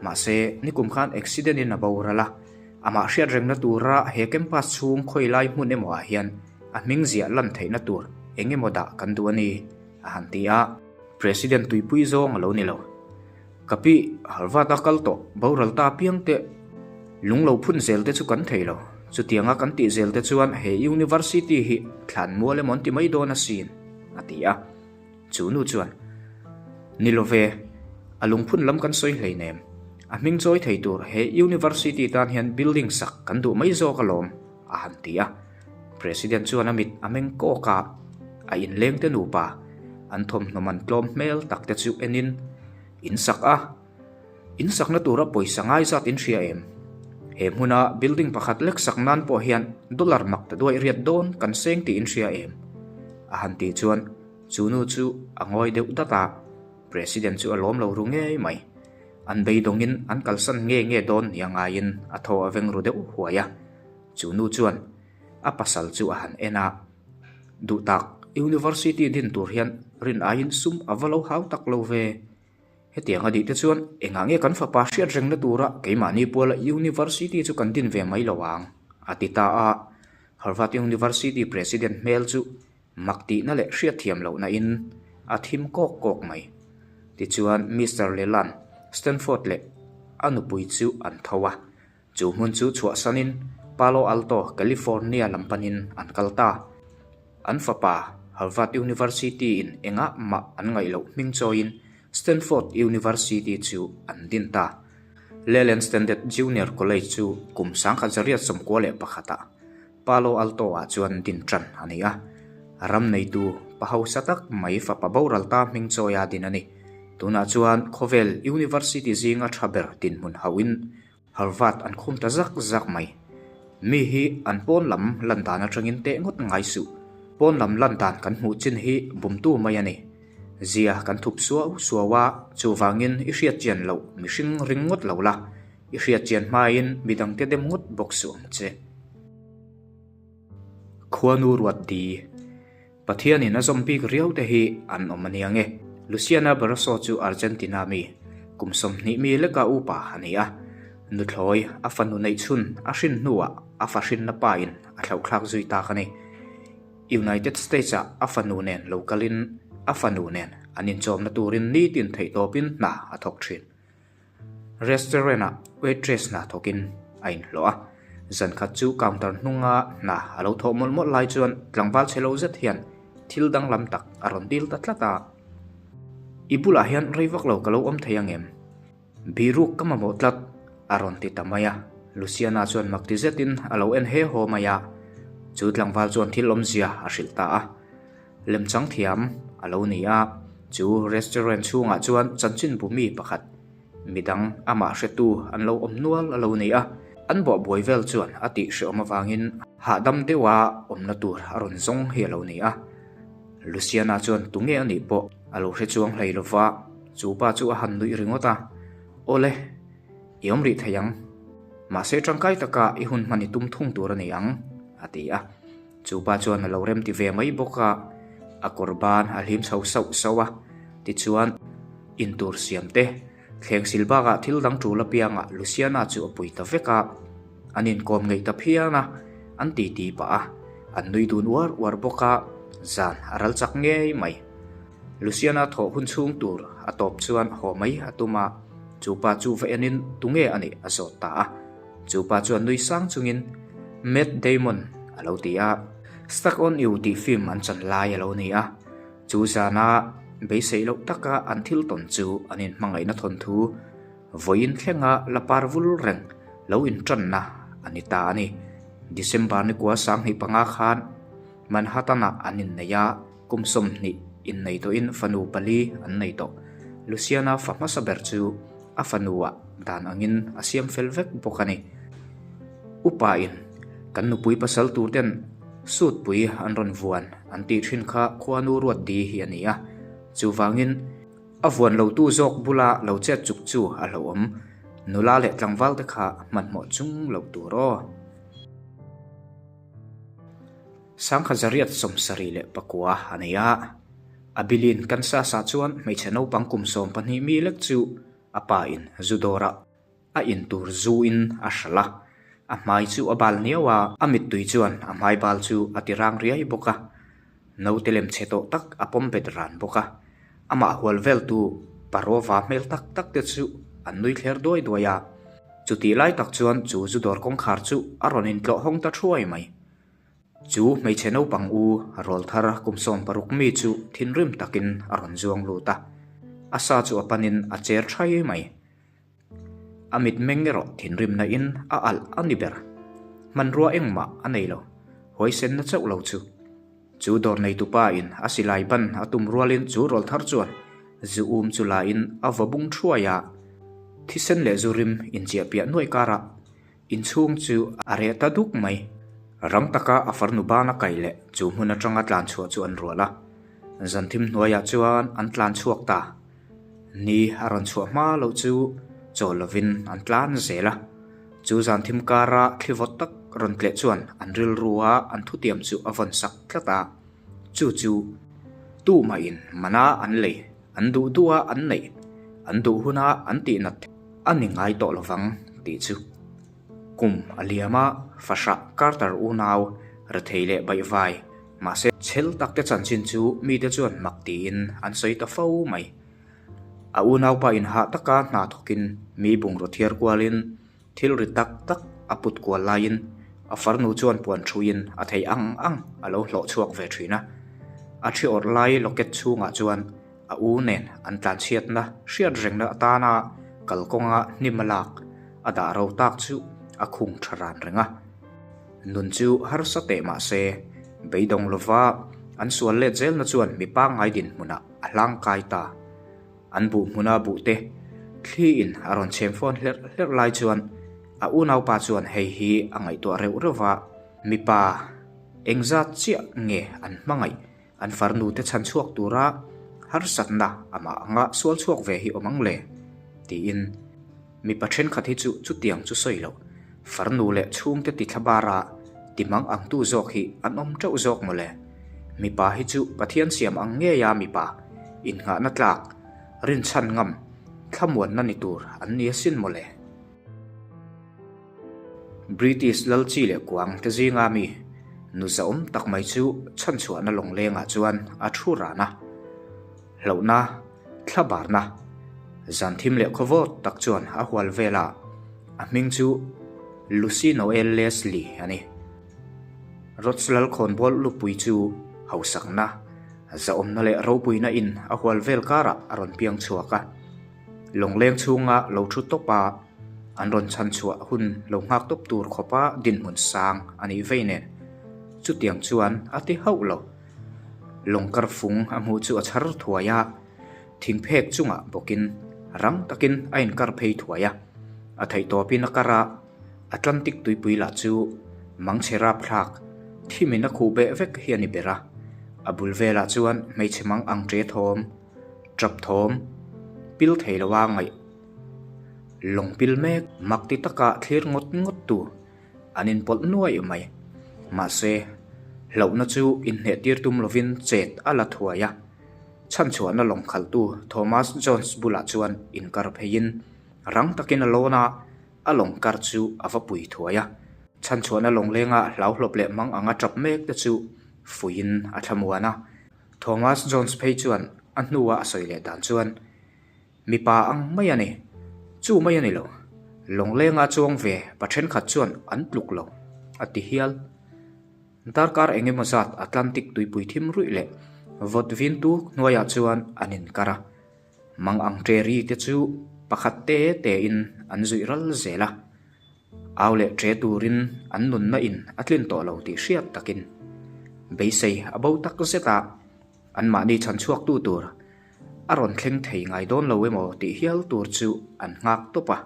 mahse nikum khan accident in a boral a, amah hriat rengna tura he campus chhung khawi lai hmun emaw ah hian a hming ziah lan theihna tur eng emaw dah kan duh a ni, a han ti a. President tuipui zawng a lo ni lo. Ka pi, Harvard-a kal tawh boral ta piang teh. Lung lo phun zel te chu kan thei lo. Chutianga kan tih zel te chuan he University hi thlan mual emaw an ti mai dawn asin, a ti a. Chu nu chuan, Ni lo ve, a lungphun lam kan sawi hleinem. A hming chawi thei tur he University tan hian building sak kan duh mai zawk alawm, a han ti a. President chuan a mit a meng kawk a, a inleng te nupa an thawmhnaw man tlawm hmel tak te chu enin in sak a, in sakna tura pawisa ngai zat in hria em? He hmuna building pakhat lek sak nan pawh hian dollar mak ta duai riat dawn kan seng tih in hria em? A han tih chuan chu nu chu a ngawi deuh dat a, President chu a lawm lo ru ngei mai. An beidawngin an kalsan nge nge dawn nia ngaiin a thaw a veng ru deuh huai a. Chu nu chuan a pasal chu a han en a, Duh tak, University din tur hian rin aiin sum a va lo hau tak lo ve. Hetiang a dih te chuan engah nge kan fapa hriat rengna tura keimahni puala University chu kan din ve mai lo ang, a ti ta a. Harvard University President hmel chu mak tihna leh hriatthiam lohna in a thim kawk kawk mai. Tichuan Mister Leland, Stanford leh a nupui chu an tho a. Chu hmun chu chhuahsanin Palo Alto, California lam panin an kal ta. An fapa, Harvard University-in engah mah an ngaih loh hming chawiin Stanford University chu an din ta. Leland Standard Junior College chu kum 1991-ah Palo Alto-ah chuan din tan a ni a. Ram neitu pa hausa tak mai fapa boral ta hming chawia din a ni. Tunah chuan khawvel University zinga tha ber dinhmun hauhin Harvard an khum ta zak zak mai. Mi hi an pawn lam lan dan atangin teh ngawt ngai suh. Pawn lam lan dan kan hmuh chin hi bumtu mai a ni. Zia kan thup suau suau a, chuvangin i hriat chian loh mihring ring ngawt lo la, i hriat chian hmain midangte dem ngawt bawk suh ang che. Khuanu ruat di. Pathianin a zawm bik riau te hi an awm a nia nge. Luciana Barroso chu Argentina mi, kum 20 mi leka upa a ni a. Nuthlawi a fanu neih chhun a hrin hnuah a fa hrinna pa in a thlauhthlak zui tak a ni. United States ah a fanu nen lo kalin a fanu nen an inchawmna turin nitin theihtawpin hna a thawk thin. Restaurant-ah waitress hna thawkin a inhlawh a, zan khat chu counter hnunga hna a lo thawh mawlh mawlh lai chuan tlangval chhe lo zet hian thil danglam tak a rawn dil ta tlat a. I bulah hian rei vak lo ka lo awm thei ang em? Biruk ka mamawh tlat, a rawn ti ta mai a. Luciana chuan mak ti zetin a lo en he haw mai a, chu tlangval chuan thil awmzia a hrilh ta a. Lemchang thiam a lo ni a, chu restaurant chhungah chuan chanchinbu mi pakhat, midang amah hretu an lo awm nual a lo ni a, an bawhbuai vel chuan a tih hrehawm avangin hahdam deuha awmna tur a rawn zawng hi a lo ni a. Luciana chuan tunge a nih pawh a lo hre chuang hlei lova, chu pa chu a han nuih ringawt a, Awle, i awm rih thei ang. Mahse tangkai taka i hun hman i tum thung tur a ni ang, a ti a. Chu pa chuan a lo rem ti ve mai bawk a, a kawr ban a hlim chho sauh sauh a. Tichuan, intur siam te, thleng sil bakah thil dang tul apiangah Luciana chu a pui ta vek a. An inkawm ngeih ta phian a, an titi pah a, an nui dun uar uar bawk a, zan a ral chak ngei mai. Luciana thawh hun chhung tur a tawp chuan haw mai a tum a, chu pa chu va enin tunge a nih a zawt ta a. Chu pa chuan nui sang chungin Matt Damon a lo ti a, Stuck on You tih film an chan lai a lo ni a. Chu zana beiseih loh taka an thil tawn chu an inhmangaihna thawnthu vawiin thlenga la par vul reng lo intanna a ni ta a ni. December ni kua 25 khan Manhattan-ah an innei a, kum 20 innei tawhin fanu pali an nei tawh. Luciana fa hmasa ber chu a fanuah dan angin a siam fel vek bawk a ni. Upa in kan nupui pasal tur ten suit pui an rawn vuan an tih thin kha khuanu ruat di hi a ni a, chuvangin a vuan lo tu zawk bula lo chet chuk chu a hlauhawm. Nula leh tlangval te kha hmanhmawh chung loh tur aw. 1879 a ni a. Abilene, Kansas-ah chuan hmeichhe naupang kum 12 mi lek chu a pa in zu dawrah a in tur zu in a hralh a. A hmai chu a bal niau a, a mittui chuan a hmai bal chu a ti rang riai bawk a. Naute lem chhe tawh tak a pawm bet ran bawk a. Amah hual veltu Parova hmel tak tak te chu an nui thler duai duai a. Chutih lai tak chuan chu zu dawr kawngkhar chu a rawn intlawh hawng ta thuai mai. Chu hmeichhe naupang u rawlthar kum 16 mi chu thinrim takin a rawn zuang lut a. A sa chu a panin a cher thai mai. A mitmeng erawh thinrimna in a alh a ni ber. Hmanrua engmah a nei lo, huaisenna chauh lo chu. Chu dawr neitupa in a silai ban a tum rualin chu rawlthar chuan zu um chu la in a vaw bung thuai a, thisen leh zu rim inchiah piah nuai karah inchhung chu a reh ta duk mai. Rang taka a farnu bana kai leh chu hmun atanga tlan chhuah chu an rual a, zanthim hnuaiah chuan an tlan chhuak ta. Ni a rawn chhuah hma loh chu chawl lovin an tlan zel a, chu zan thim kara thli vawt tak rawn tleh chuan an rilrua an thutiam chu a vawn sak tlat a, chu chu tumahin mana an lei, an duh duha an neih, an duh huna an tihnat a ni ngai tawh lovang tih chu. Kum a liam a, fahrah Carter unau rethei leh baihvai Mahse, chhel takte chanchin chu mite chuan mak tiin an sawi ta fo mai. A unaupa inhah taka hna thawkin mi bungraw thiar kualin thil ri tak tak a put kual laiin a farnu chuan puan thuiin a thei ang ang a lo hlawh chhuak ve thin a. A thi awrh lai locket chhungah chuan a u nen an tlanchhiatna hriat rengna atana kalkawnga hnim a lak a dah ro tak chu a khung tha ran reng a. Nun chu harsa teh mah se, beidawng lova an sual let zelna chuan mi pangngai dinhmunah a hlangkai ta. An buh hmuna buhte thliin a rawn chhem fawn hlerh hlerh lai chuan a unaupa chuan hei hi a ngaihtuah reuh reuh va, mipa engzat chiah nge an hmangaih an farnute chhan chhuak tura harsatna amah anga sual chhuak ve hi awm ang le? tiin mipa thenkhat hi chu chutiang chu sawi loh, farnu leh chhungte ti thla bara ti mang angtu zawk hi an awm teuh zawk maw le? Mipa hi chu Pathian siam ang ngeia mipa innghahna tlak, rinchhan ngam, thlamuanna ni tur an ni asin maw le? British lal chi leh kuang te zinga mi nu zahawm tak mai chu chhanchhuahna lawnglengah chuan a thu ran a. Hlauhna, thlabarna, zan thim leh khawvawt tak chuan a hual vel a, a hming chu Lucy Noel Leslie a ni. Rhodes lal khawnbawl lupui chu hausakna, zahawmna leh ropuina in a hual vel karah a rawn piang chhuak a. Lawngleng chhunga lo thu tawp a, an rawn chhan chhuah hun lo nghak tawp tur khawpa dinhmun sang a nih vei nen. Chutiang chuan a ti hauh lo. Lawng kar fung a hmuh chu a chhar thuai a, thingphek chungah bawkin rang takin a inkar phei thuai a. A theihtawpin a kar a, Atlantic tuipui lah chu mangchhe rapthlak thimin a khuh beh vek hi a ni ber a. A bul velah chuan hmeichhe mang ang ṭe thawm, Ṭap thawm, pil thei lo a ngaih. Lawng pil mek mak ti taka thlir ngawt ngawt tu an inpawlh nuai mai. Mahse, hlauhna chu inhneh tir tum lovin chet a la thuai a. Chhanchhuahna lawng khalhtu Thomas Jones bulah chuan inkar pheiin rang takin a lawn a, a lawng kar chu a va pui thuai a. Chhanchhuahna lawng lenga hlauhlawp leh mang anga ṭap mek te chu fuiin a thlamuan a. Thomas Jones phei chuan a hnua a sawi leh dan chuan, Mipa ang mai a ni. Chu mai a ni lo. Lawnglenga chuang ve pa thenkhat chuan an tluk lo, a ti hial. Darkar eng emaw zat Atlantic tuipui thim ruih leh vawt vintu hnuaiah chuan an inkar a. Mang ang ṭeri te chu pakhat te tein an zuih ral zel a. Au leh ṭe turin an nunna in a tlin tawh lo tih hriat takin beisei a bo tak zet a, anmahni chhan chhuaktu tur a rawn thleng thei ngai dawn lo emaw tih hial tur chu an nghak tawp a.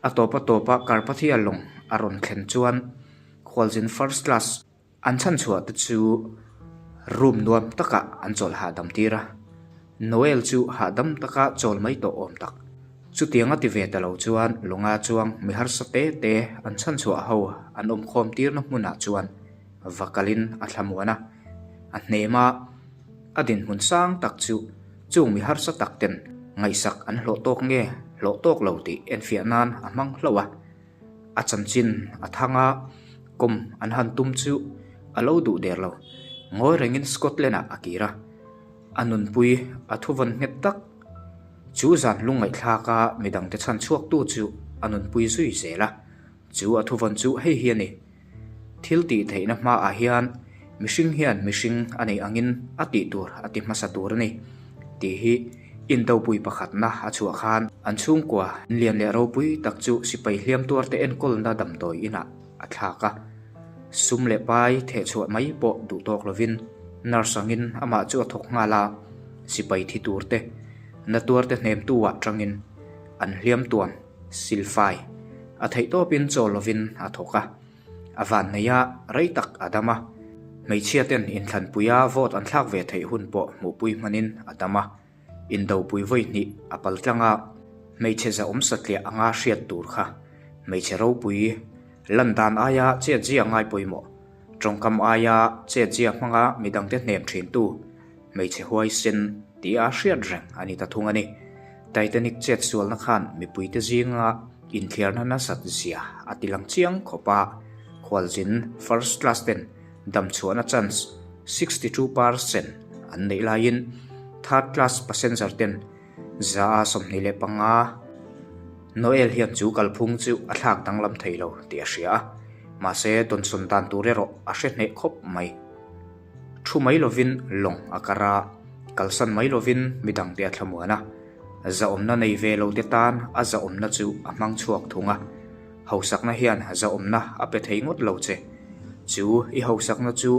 A tawp a tawpa Carpathia lawng a rawn thlen chuan khualzin first class An chhanchhuah te chu room nuam takah an chawl hahdam tir a, Noel chu hahdam taka chawl mai tawh awm tak. Chutiang a ti ve ta lo chuan Lunga chuang mi harsa te te an chhanchhuah ho an awmkhawm tirna hmunah chuan va kalin a thlamuan a, a hnem a, a dinhmun sang tak chu chung mi harsa tak ten ngaihsak an hlawh tawk nge hlawh tawk lo tih enfiah nan a hmang hlauh a. A chanchin a thang a, kawm an han tum chu a lo duh der lo. Ngawi rengin Scotland ah a kir a, a nunpui a thuvawn nghet tak. Chu zan lungngaihthlak a midangte chhan chhuaktu chu a nunpui zui zel a, chu a thuvawn chu hei hi a ni. Thil tih theihna hmaah hian mihring hian mihring a neih angin a tih tur a ti hmasa tur a ni tih hi indopui pakhatna a chhuah khan an chhungkua lian leh ropui tak chu sipai hliam tuarte enkawlna damdawi inah a thlak a. Sum leh pai thehchhuah mai pawh duh tawk lovin nurse angin amah chu a thawk nghal a, sipai thi turte na tuarte hnemtu ah tangin an hliam tuam. Silfai, a theihtawpin chaw lovin a thawk a, a vanneih a, rei tak a dam a. Hmeichhia ten inthlanpuia vote an thlak ve theih hun pawh hmuhpui hmanin a dam a, indopui vawi hnih a pal tlang a, hmeichhe zahawm satliah anga hriat tur kha hmeichhe ropui lan dan aia chetzia ngai pawimawh, tawngkam aia chetzia hmanga midangte hnem thintu Hmeichhe huaisen tih a hriat reng a ni ta thung a ni. Titanic chet sualna khan mipuite zinga inthliarna nasat zia a ti lang chiang khawp a, khualzin first class ten damchhuahna chance 62 percent an neih laiin third class passenger ten 25 Noel hian chu kalphung chu a thlak danglam thei lo tih a hria a, mahse dawnsawn dan tur erawh a hre hneh khawp mai. Thu mai lovin lawng a kar a, kalsan mai lovin midangte a thlamuan a. Zahawmna nei ve lote tan a zahawmna chu a hmang chhuak thung a. Hausakna hian zahawmna a pe thei ngawt lo che. Chu i hausakna chu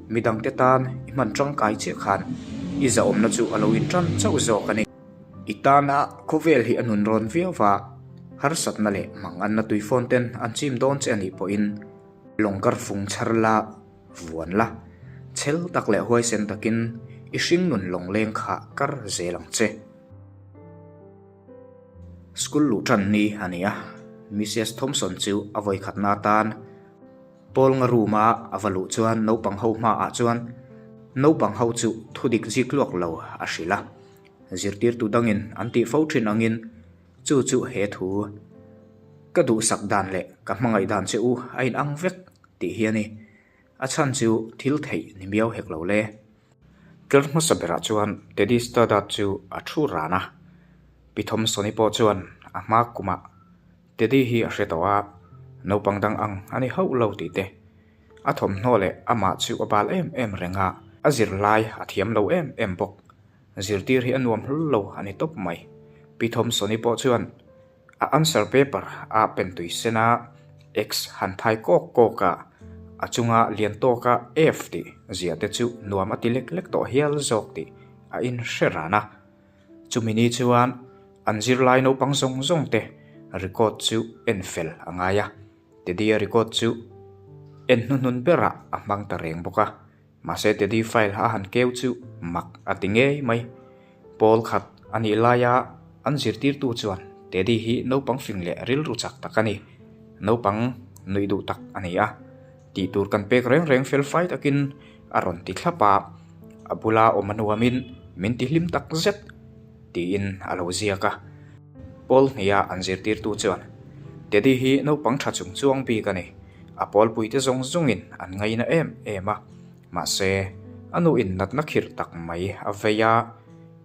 midangte tan i hman tangkai chiah khan i zahawmna chu a lo intan chauh zawk a ni. I tana khawvel hi a nun rawn viau va, harsatna leh manganna tuifawn ten an chim dawn che a nih pawhin lawng kar fung chhar la, Vuan la, chhel tak leh huaisen takin i hringnun lawngleng kha kar zel ang che. School luh tan ni a ni a, Missus Thompson chu a vawikhatna atan Paul nga room a a va luh chuan naupang ho hmaah chuan naupang ho chu thudik zik luak lo a hrilh a, zirtirtu dangin an tih fo thin angin chu chu he thu ka duhsak dan leh ka hmangaih dan che u a inang vek. Tih hi a ni. A chhan chu thil theih ni miau hek lo le. Tlar hmasa berah chuan Teddy Stoddard chu a thu ran a. Pi Thompson-i pawh chuan a hma kumah Teddy hi a hre tawh a, naupang dang ang a ni hauh lo tih te. A thawmhnaw leh amah chu a bal em em reng a, a zirlai a thiam lo em em bawk. Zirtir hi a nuam hlul lo a ni tawp mai. Pi Thompson-i pawh chuan A answer paper a pen tui sen a, X han thai kawk kawk a, a chunga lian tawka F tih zia te chu nuam a ti lek lek tawh hial zawk tih a inhre ran a. Chumi ni chuan an zirlai naupang zawng zawng te record chu en fel a ngai a, Teddy-a record chu en hnuhnun berah a hmang ta reng bawk a. Mahse Teddy file a han keu chu mak a ti ngei mai. Pawl khat a nih laia an zirtirtu chuan Teddy hi naupang fing leh rilru chak tak a ni. Naupang nuih duh tak a ni a. Tih tur kan pek reng reng fel fai takin a rawn ti thlap a, a bula awm a nuamin min ti hlim tak zet tiin a lo ziak a. Pawl hniha an zirtirtu chuan Teddy hi naupang tha chung chuang bik a ni. A pawlpuite zawng zawngin an ngaina em em a, mahse a nuin natna khirh tak mai a vei a,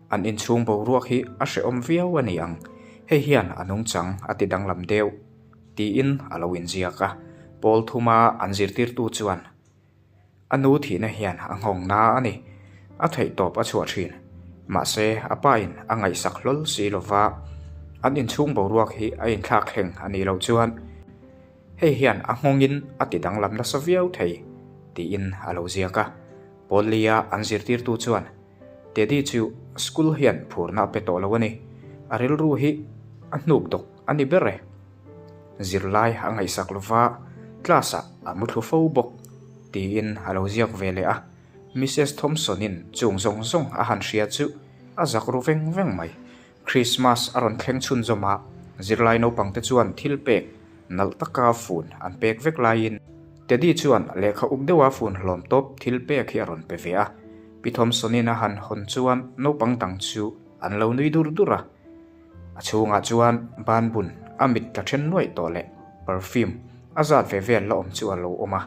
an inchhung boruak hi a hrehawm viau a ni ang, hei hian a nungchang a ti danglam deuh tiin a lo inziak a, pawl thuma an zirtirtu chuan A nu thihna hian a nghawng na a ni. A theihtawp a chhuah thin. Mahse, a pain a ngaihsak hlawl si lova an inchhung boruak hi a inthlak thleng a nih loh chuan hei hian a nghawngin a ti danglam nasa viau thei tiin a lo ziak a. Paul Lee-a an zirtirtu chuan Teddy chu school hian phurna a pe tawh lo a ni. A rilru hi a hnuk dawk a ni ber e. Zirlai a ngaihsak lova class ah a mu thlu fo bawk tiin a lo ziak ve leh a, Missus Thompson-in chung zawng zawng a han hria chu a zak ru veng veng mai. Christmas a rawn thleng chhunzawm a, zirlai naupangte chuan thil pek nalh taka fun an pek vek laiin. Teddy chuan lehkha uk deuha fun hlawm tawp thil pek hi a rawn pe ve a. Pi Thompson-in a han hawn chuan naupang dang chu an lo nui dur dur a. A chhungah chuan banbun a mit tla then nuaih tawh leh perfume a zat ve vel la awm chu a lo awm a.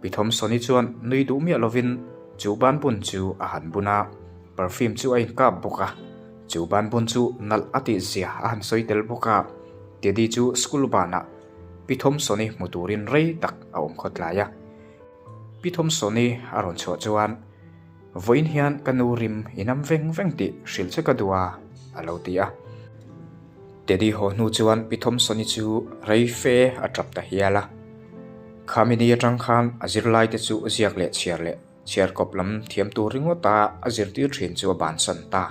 Pi Thompson-i chuan nui duh miah lovin chu banbun chu a han bun a, perfume chu a inkap bawk a. Chu banbun chu nalh a tih zia a han sawi tel bawk a. Teddy chu school banah Pi Thompson-i hmu turin rei tak a awm khawtlai a. Pi Thompson-i a rawn chhuah chuan, Vawiin hian ka nu rim i nam veng veng tih hrilh che ka duh a, a lo ti a. Teddy haw hnu chuan Pi Thompson-i chu rei fe a tap ta hial a. Khami ni atang khan a zirlaite chu ziak leh chhiar leh chhiarkawp lam thiam tur ringawta a zirtir thin chu a bansan ta.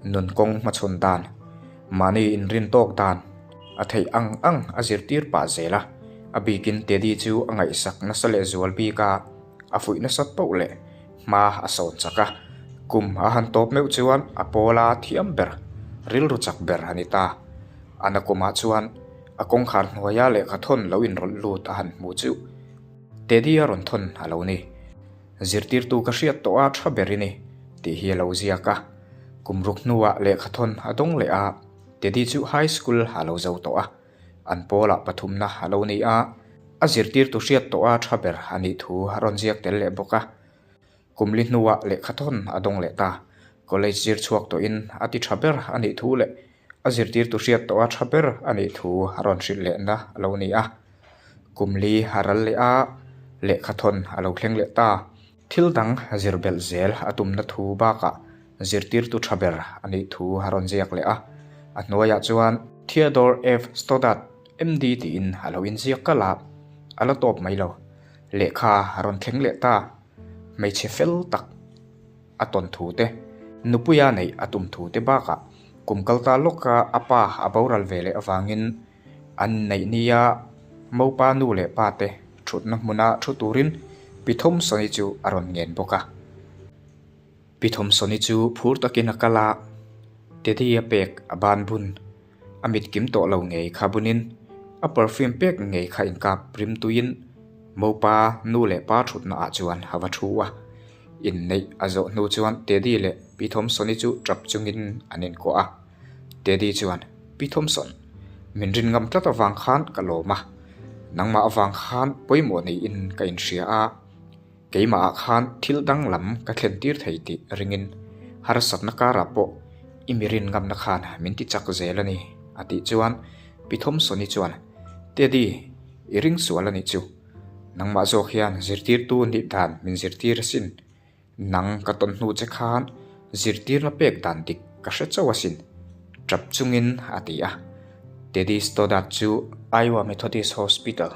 Nun kawng hmachhawn dan, mahni inrin tawk dan a theih ang ang a zirtir pah zel a. A bikin Teddy chu a ngaihsak nasa leh zual bik a. A fuih nasat poh leh hma a sawn chak a, kum a han tawp meuh chuan a pawla thiam ber, rilru chak ber a ni ta. A nakumah chuan a kawngkhar hnuaia lehkha thawn lo inrawlh lut a han hmu chu Teddy a rawn thawn a lo ni. Zirtirtu ka hriat tawh a tha ber i ni tih hi a lo ziak a. Kum ruk hnuah lehkha thawn a dawng leh a, Teddy chu high school a lo zo tawh a. An pawlah pathumna a lo ni a, a zirtirtu hriat tawha tha ber a nih thu a rawn ziak tel leh bawk a. Kum li hnuah lehkha thawn a dawng leh ta. College zir chhuak tawhin a ti tha ber a nih thu leh a zirtirtu hriat tawha tha ber a nih thu a rawn hrilh lehna a lo ni a. Kum li a ral leh a, lehkha thawn a lo thleng leh ta. Thil dang zir belh zel a tumna thu bakah zirtirtu tha ber a nih thu a rawn ziak leh a. A hnuaiah chuan Theodore F. Stoddard, MD tiin a lo inziak kalh a, a la tawp mai lo. Lehkha a rawn thleng leh ta. Hmeichhe fel tak a tawn thu te, nupuia neih a tum thu te bakah kum kal ta lawka a pa a boral ve leh avangin An neih nia Mopa nu leh pa te thutna hmuna thu turin Pi Thompson-i chu a rawn ngen bawk a. Pi Thompson-i chu phur takin a kal a, Teddy a pek a ban bun, a mit kim tawh lo ngei kha bunin a perfume pek ngei kha inkap rim tuiin Mopa nu leh pa thutna ah chuan a va thu a. Inneih a zawh hnu chuan Teddy leh Pi Thompson-i chu tap chungin an inkuah a. Teddy chuan, Pi Thompson, min rin ngam tlat avang khan ka lawm a, nangmah avang khan pawimawh niin ka inhria a, keimahah khan thil danglam ka thlen tir thei tih ringin harsatna karah pawh i mi rin ngamna khan min ti chak zel a ni, a tih chuan Pi Thompson-i chuan, Teddy, i ring sual a nih chu, nangmah zawk hian zirtirtu nih dan min zirtir asin. Nang ka tawn hnu che khan zirtirna pek dan dik ka hre chauh asin, tap chungin a ti a. Teddy Stoddard chu Iowa Methodist Hospital,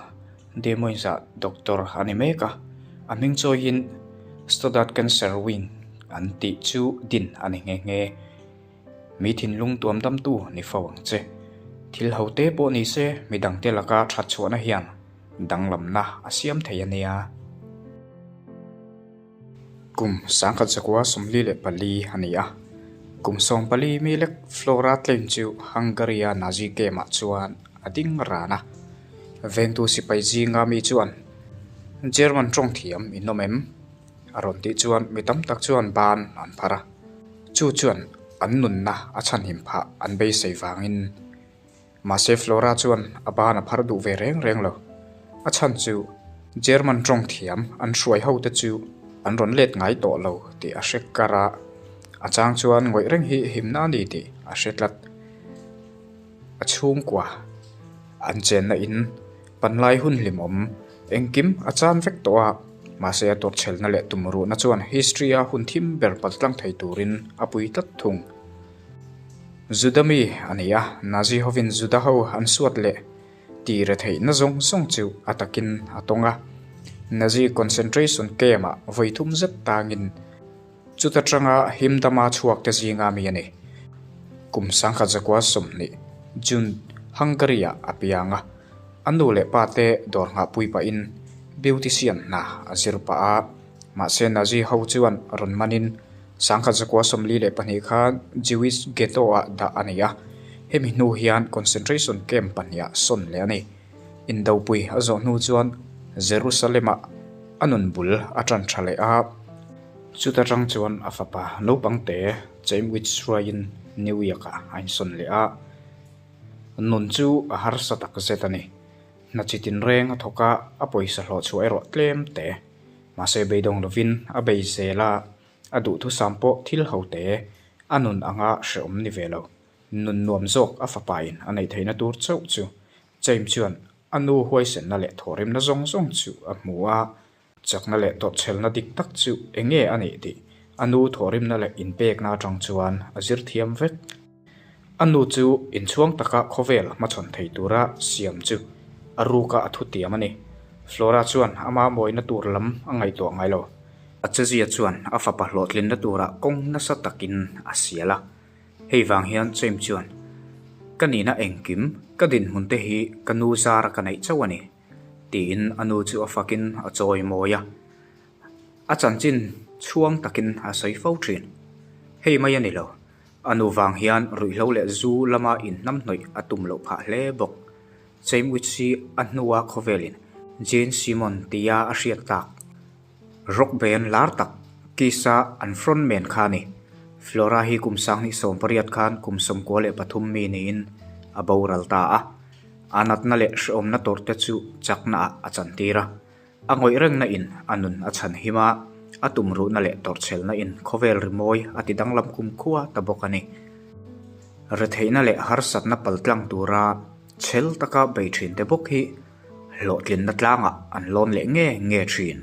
Des Moines-ah doctor a ni mek a, a hming chawiin Stoddard Cancer Wing an tih chu din a ni nghe nghe. Mi thinlung tuam damtu ni fo ang che. Thil hote pawh ni se midangte laka that chhuahna hian danglamna a siam thei a nia. Kum sangkhat zakua 44 a ni a, kum 14 mi lek Flora Tlane chu Hungary-a Nazi camp-ah chuan a ding ran a. Vengtu sipai zinga mi chuan, German tawng thiam in awm em? a rawn tih chuan mi tam tak chuan ban an phar a. Chu chuan an nunna a chhanhim phah an beisei vangin Mahse Flora chuan a ban a phar duh ve reng reng lo. A chhan chu German tawng thiam an hruai ho te chu an rawn let ngai tawh lo tih a hre kar a, a chang chuan ngawih reng hi himna a ni tih a hre tlat. A chhungkua an chenna in panlai hun hlimawm engkim a chan vek tawh a, mahse a tawrhchhelna leh tumruhna chuan history a hun thim ber paltlang thei turin a pui tlat thung. Juda mi a ni a, Nazi hovin Juda ho an suat leh ti re theihna zawng zawng chu a takin a tawng a. Nazi concentration camp-ah vawi thum zet tangin chuta tanga him dama chhuak te zinga mi a ni. Kum 1920, June, Hungary-ah a piang a, a nu leh pa te dawr nghahpui pahin beautician hna a zir pah a, mahse Nazi ho chuan rawn manin 1942 khan Jewish Ghetto-ah dah a ni a, hemi hnu hian concentration camp pahniha sawn leh a ni. Indopui a zawh hnu chuan Jerusalem-ah a nun bul a ṭan ṭha leh a. Chuta ṭang chuan a fapa naupang te Chaimwich hruaiin New York-ah a insawn leh a. Nun chu a harsa tak zet a ni. Hna chi tinreng a thawk a, a pawisa hlawh chhuah erawh tlem te. Mahse beidawng lovin a bei zel a, a duhthusam pawh thil ho te a nun anga hrehawm ni ve lo. Nun nuam zawk a fapain a neih theihna tur chauh chu James chuan a nu huaisenna leh thawhrimna zawng zawng chu a hmu a, chakna leh tawrhchhelna dik tak chu eng nge a nih tih a nu thawhrimna leh inpekna atang chuan a zir thiam vek. A nu chu inchhuang taka khawvel hmachhawn thei tura siam chu a ruka a thutiam a ni. Flora chuan ama mawina tur lam a ngaihtuah ngai lo. A chezia chuan a fapa hlawhtlinna turah kawng nasa takin a sial a. Hei vang hian James chuan, Ka nihna engkim, ka dinhmun te hi ka nu zara ka neih chauh a ni, tiin a nu chu a fakin a chawi mawi a. A chanchin chhuang takin a sawi fo thin. Hei mai a ni lo, a nu vang hian ruihhlo leh zu lama inhnamhnawih a tum loh phah hle bawk. James hi a hnua khawvelin Gene Simon tia a hriat tak. Rock band lar tak Kiss-a an frontman kha a ni. Flora hi kum 2018 khan kum 93 mi niin a boral ta a. A natna leh hrehawmna tawrhte chu chakna ah a chantir a. A ngawih rengna in a nun a chhan him a, a tumruhna leh tawrhchhelna in khawvel rimawi a ti danglam kumkhua ta bawk a ni. Retheihna leh harsatna paltlang tura chhel taka bei thinte bawk hi hlawhtlinna tlangah an lawn leh nge nge thin.